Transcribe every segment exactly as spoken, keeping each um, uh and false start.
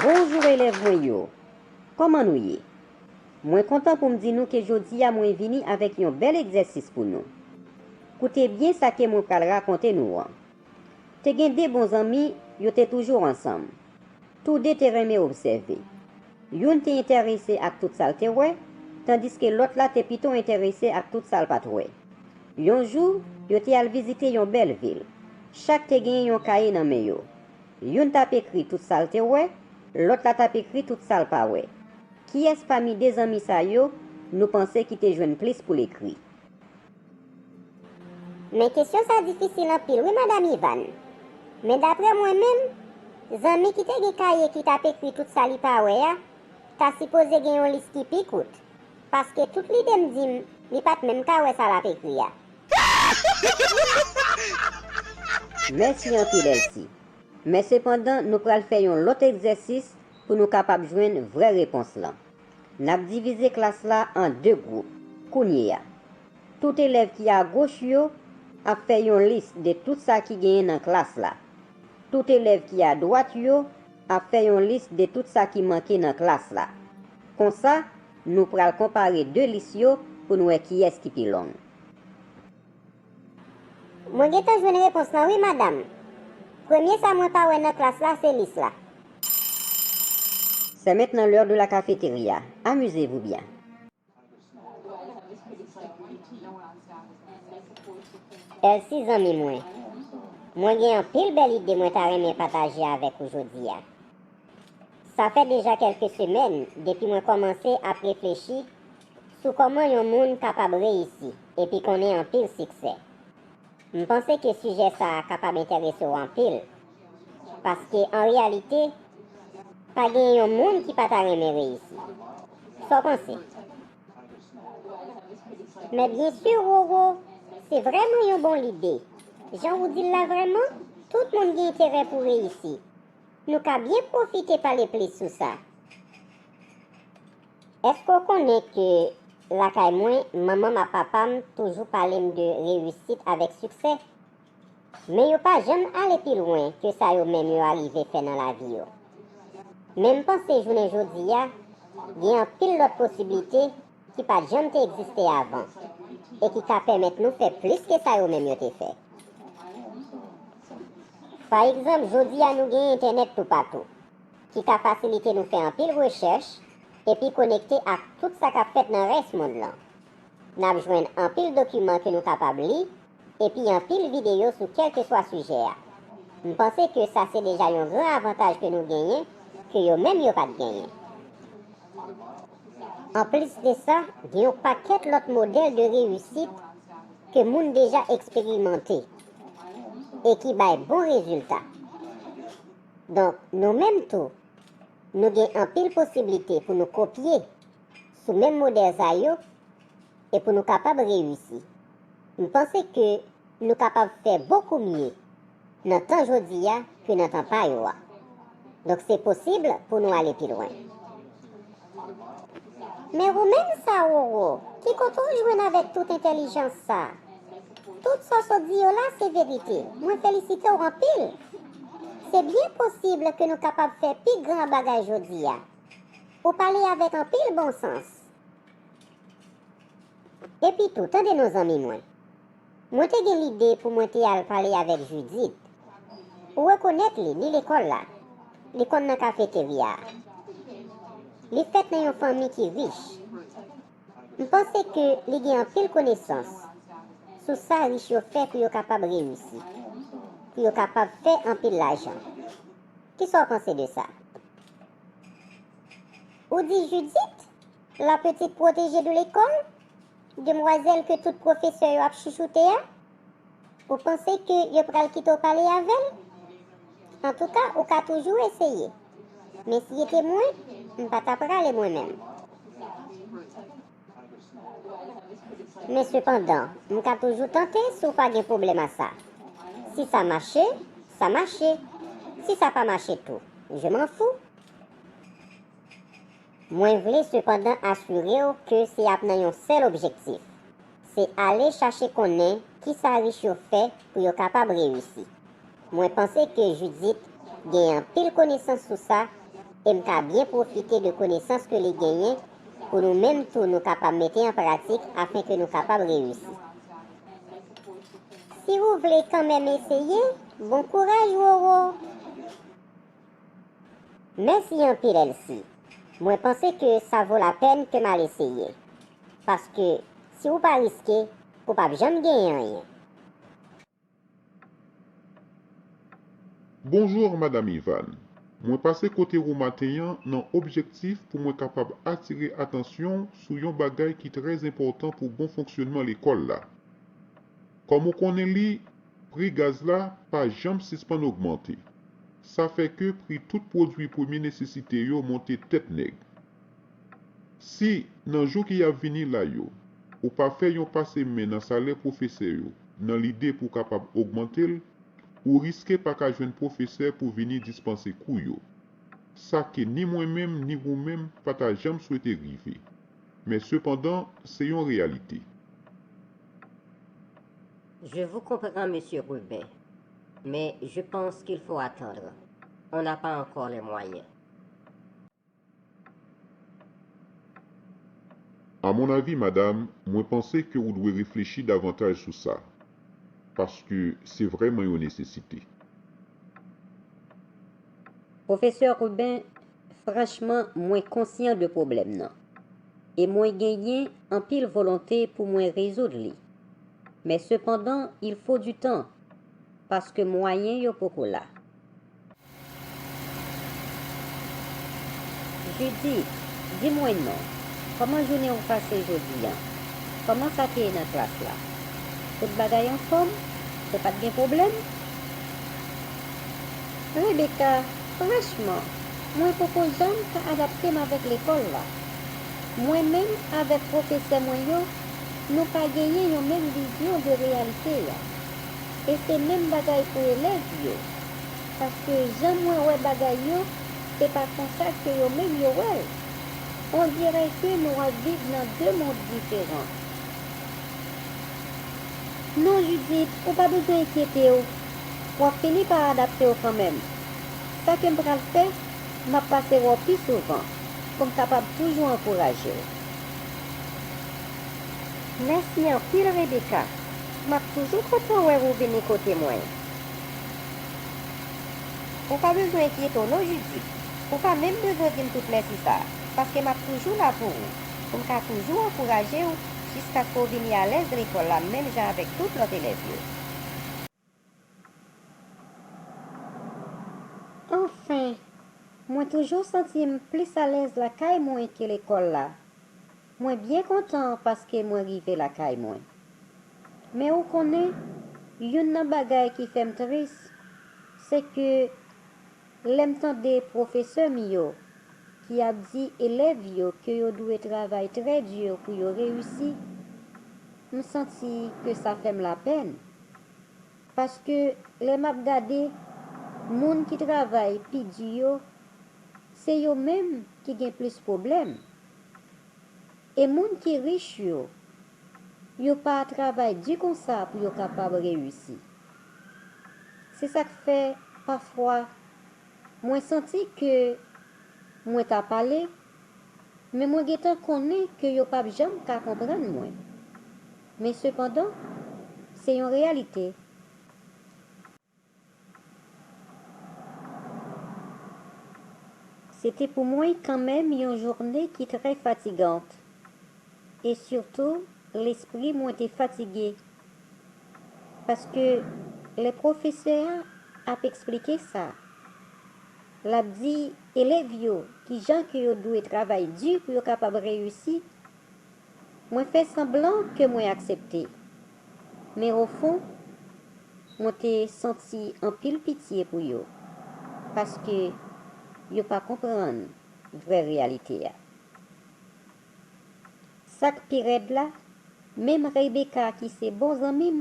Bonjou elèv mwen yo. Kòman nou ye? Mwen kontan pou m di nou ke jodi a mwen vini avèk yon bèl egzèsis pou nou. Koute byen sa ke mwen pral rakonte nou an. Te gen de bon zanmi, yo te toujou ansanm. Toude te renmen obsève. Youn te enterese ak tout sa l te wè, tandiske lòt la te pito enterese ak tout sa l pa t wè. Yon jou, yo te al vizite yon bèl vil. Chak te genyen yon kaye nan men yo. Youn t ap ekri tout sa l te wè, lòt la t ap ekri tout sa l pa wè. Kiyès pami de zanmi sa yo nou panse ki te jwenn plis pou l ekri? Men kesyon sa difisil anpil wi, Madanm Ivan. Men daprè mwen menm, zanmi ki te gen kaye ki t ap ekri tout sa li pa wè a, ta sipoze gen yon lis ki pi kout, paske tout lide m di m, li pa t menm ka wè sa l ap ekri a. Mèsi anpil, Elsie. Men sepandan, nou pral fè yon lòt egzèsis pou nou kapab jwenn vrè repons lan. N ap divize klas la an de gwoup kounye a. Tout elèv ki agoch yo ap fè yon lis de tout sa ki genyen nan klas la. Tout elèv ki adwat yo ap fè yon lis de tout sa ki manke nan klas la. Konsa, nou pral konpare de lis yo pou n wè kiyès ki pi long. Mwen gentan jwenn repons lan wi, madanm. Premye sa mwen pa wè nan klas la, se lis la. C'est maintenant l'heure de la cafétéria. Amusez-vous bien. Elsie, zanmi mwen, mwen gen anpil bèl ide mwen ta renmen pataje avèk ou jodi a. Sa fè deja kèlke semèn depi mwen kòmanse ap reflechi sou kòman yon moun kapab reyisi epi konnen anpil siksè. M panse ke sijè sa a kapab enterese w anpil, paske an reyalite, pa gen yon moun ki pa ta renmen reyisi. Sa w panse? Men byen si, Roro, se vrèman yon bon lide. Jan ou di l la vrèman, tout moun gen enterè pou reyisi. Nou ka byen pwofite pale plis sou sa. Èske w konnen ke lakay mwen, manman m ak papa m toujou pale m de reyisit avèk siksè? Men yo pa janm ale pi lwen ke sa yo menm yo arive fè nan lavi yo. Men m panse jounen jodi a, gen anpil lòt posiblite ki pa t janm te egziste avan e ki ka pèmèt nou fè plis ke sa yo menm yo te fè. Pa egzanp, jodi a nou gen entènèt toupatou, ki ka fasilite nou fè anpil rechèch epi konekte ak tout sa k ap fèt nan rès mond lan. N ap jwenn anpil dokiman ke nou kapab li, epi anpil videyo sou kèlkeswa sijè a. M panse ke sa se deja yon gran avantaj ke nou genyen, ke yo menm yo pa t genyen. Anplis de sa, gen yon pakèt lòt modèl de reyisit ke moun deja eksperimante e ki bay bon rezilta. Donk, nou menm tou, nou gen anpil posiblite pou nou kopye sou menm modèl sa yo e pou nou kapab reyisi. M panse ke nou kapab fè bokou mye nan tan jodi a ke nan tan pa yo a. Donk, se posib pou nou ale pi lwen. Men ou menm sa, Roro, ki kote w jwenn avèk tout entèlijans sa? Tout sa w sot di yo la se verite. Mwen felisite w anpil. Se byen posib ke nou kapab fè pi gran bagay jodi a. Ou pale avèk anpil bon sans. Epi tou, tande non, zanmi mwen. Mwen te gen lide pou mwen te al pale avèk Judith. Ou rekonèt li, li lekòl la. Li konn nan kafeterya a. Li fèt nan yon fanmi ki rich. M panse ke li gen anpil konesans sou sa rich yo fè pou yo kapab reyisi, pou yo kapab fè anpil lajan. Kisa w panse de sa? Ou di Judith, la petite protégée de l'école, demwazèl ke tout pwofesè yo ap chouchoute a? Ou panse ke yo pral kite w pale avè l? Antouka, ou ka toujou eseye. Men si se te mwen, m pa ta prale mwen menm. Men sepandan, m ka toujou tante si w pa gen pwoblèm a sa. Si sa mache, sa mache. Si sa pa mache tou, je m'en fous. Mwen vle sepandan asire w ke se ap nan yon sèl objektif, se ale chache konnen kisa rich yo fè pou yo kapab reyisi. Mwen panse ke Judith gen anpil konesans sou sa e m ka byen pwofite de konesans ke li genyen pou nou menm tou nou kapab mete an pratik afen ke nou kapab reyisi. Si ou vle kanmenm eseye, bon kouraj, Roro! Mèsi anpil, Elsie. Mwen panse ke sa vo lapèn ke m al eseye. Paske, si ou pa riske, ou p ap janm genyen anyen. Bonjou, Madanm Ivan. Mwen pase kote ou maten an nan objektif pou mwen kapab atire atansyon sou yon bagay ki trè enpòtan pou bon fonksyònman lekòl la. Kòm ou konnen li, pri gaz la pa janm sispann ogmante. Sa fè ke pri tout pwodui premye nesesite yo monte tèt nèg. Si, nan jou ki ap vini la yo, ou pa fè yon pase men nan salè pwofesè yo nan lide pou w kapab ogmante l, ou riske pa ka jwenn pwofesè pou vini dispanse kou yo. Sa ke ni mwen menm ni ou menm pa ta janm swete rive. Men sepandan, se yon reyalite. Je vous comprends, Monsieur Rubin, mais je pense qu'il faut attendre. On n'a pas encore les moyens. A mon avi, madanm, mwen panse ke ou dwe reflechi davantaj sou sa, paske se vrèman yon nesesite. Pwofesè Rubin, franchman, mwen konsyan de pwoblèm nan, e mwen genyen anpil volonte pou mwen rezoud li. Men sepandan, il faut du temps, paske mwayen yo poko la. Judith, di mwen non, kòman jounen w pase jodi a? Kòman sa te ye nan klas la? Tout bagay anfòm? Ou pa t gen pwoblèm? Rebecca, franchman, mwen poko janm ka adapte m avèk lekòl la. Mwen menm avèk pwofesè mwen yo, nou pa genyen yon menm vizyon de reyalite a. E se menm bagay pou elèv yo. Paske jan mwen wè bagay yo, se pa konsa ke yo menm yo wè l. On dirè ke nou ap viv nan de mond diferan. Non, Judith, ou pa bezwen enkyete w. W ap fini pa adapte w kanmenm. Sa ke m pral fè, m ap pase wè w pi souvan, pou m kapab toujou ankouraje w. Mèsi anpil, Rebecca. M ap toujou kontan wè ou vini kote mwen. Ou pa bezwen enkyete w non, Judith. Ou pa menm bezwen di m tout mèsi sa a, paske m ap toujou la pou ou, pou m ka toujou ankouraje w jiskaske w vini alèz lekòl la menm jan avèk tout lòt elèv yo. Anfen, mwen toujou santi m plis alèz lakay mwen ke lekòl la. Mwen byen kontan paske mwen rive lakay mwen. Men ou konnen, youn nan bagay ki fè m tris, se ke lè m tande pwofesè m yo ki ap di elèv yo ke yo dwe travay trè di pou yo reyisi, m santi ke sa fè m lapèn. Paske lè m ap gade, moun ki travay pi di yo, se yo menm ki gen plis pwoblèm. E moun ki rich yo, yo pa travay di konsa pou yo kapab reyisi. Se sa k fè, pafwa, mwen santi ke mwen ta pale, men mwen gentan konnen ke yo p ap janm ka konprann mwen. Men sepandan, se yon reyalite. Se te pou mwen kanmenm yon jounen ki trè fatigant. E sitou, lespri mwen te fatige. Paske lè pwofesè a ap eksplike sa, l ap di elèv yo kijan ke yo dwe travay di pou yo kapab reyisi, mwen fè sanblan ke mwen aksepte. Men ofon, mwen te santi anpil pitye pou yo, paske yo pa konprann vrè reyalite a. Sa k pi rèd la, menm Rebecca ki se bon zanmi m,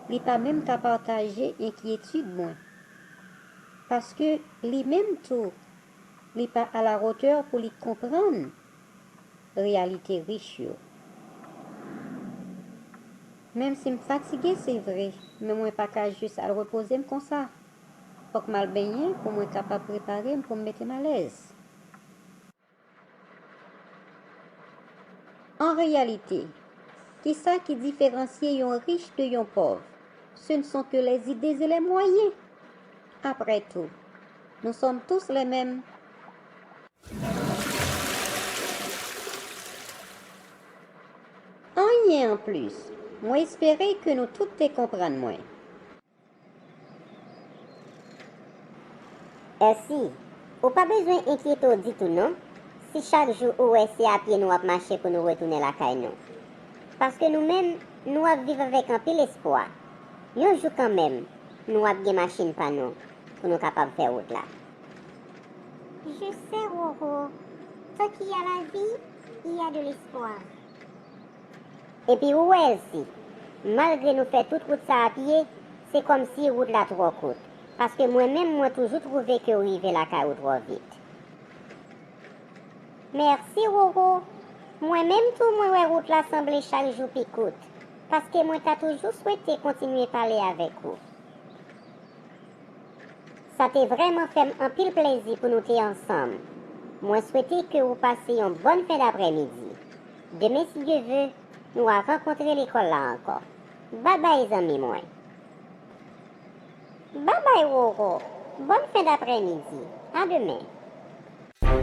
li pa menm ka pataje enkyetid mwen. Paske li menm tou, li pa alawotè pou li konprann reyalite rich yo. Menm si m fatige, se vre, men mwen pa ka jis al repoze m konsa. Fòk m al benyen pou mwen kapab prepare m pou m mete m alèz. An reyalite, kisa ki diferansye yon rich de yon pòv? Ce ne sont que les idées et les moyens. Après tout, nous sommes tous les mêmes. Anyen anplis. Mwen espere ke nou tout te konprann mwen. Èsi, ou pa bezwen enkyete w ditou non, si chak jou ou wè se a pye nou ap mache pou nou retounen lakay nou. Paske nou menm, nou ap viv avèk anpil espwa. Yon jou kanmenm, nou ap gen machin pa nou pou nou kapab fè wout la. Je sais, Roro. Tant qu'il y a la vie, il y a de l'espoir. Epi ou wè, Èsi, malgre nou fè tout wout sa a pye, se kòmsi wout la twò kout. Paske mwen menm, mwen toujou twouve ke w rive lakay ou twò vit. Mèsi, Roro. Mwen menm tou, mwen wè wout la sanble chak jou pi kout. Paske mwen ta toujou swete kontinye pale avèk ou. Sa te vrèman fè m anpil plezi pou nou te ansanm. Mwen swete ke ou pase yon bòn fen daprèmidi. Demen, si Dye ve, nou a rankontre lekòl la ankò. Babay, zanmi mwen. Babay, Roro. Bòn fen daprèmidi. A demen.